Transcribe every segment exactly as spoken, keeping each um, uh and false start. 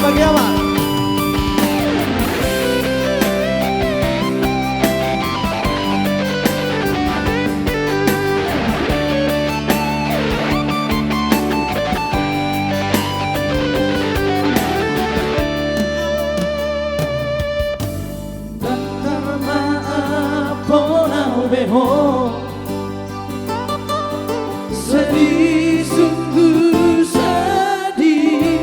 Bagi awan. Ndang tarmaafhon au be ho. Sedih, sungguh sedih.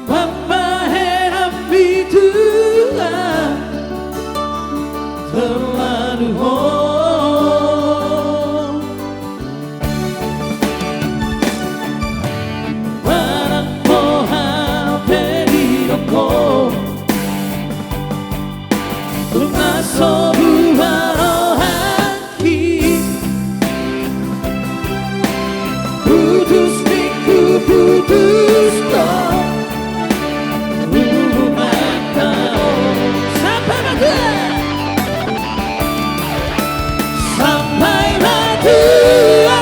Mambahen hami Tuhan terlalu ho. Manang boha pe didok ho, tung na so buha roha. Putus ningku putus do hubunganta on. Sampai ma tua. Sampai ma tua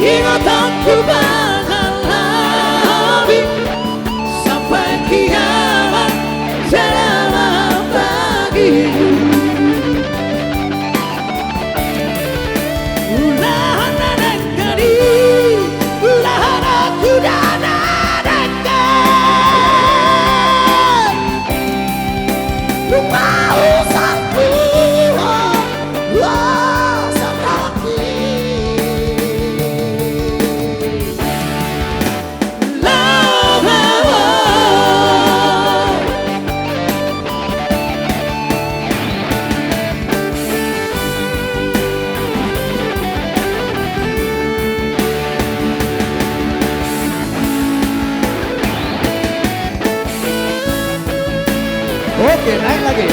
ingotonku pangalaho. Sampai kiamat selamat bagimu. Ulaon na denggan i, ulaon na kuda na denggan. Nunga husangkuhon, husangkuhon. Oke, naik lagi.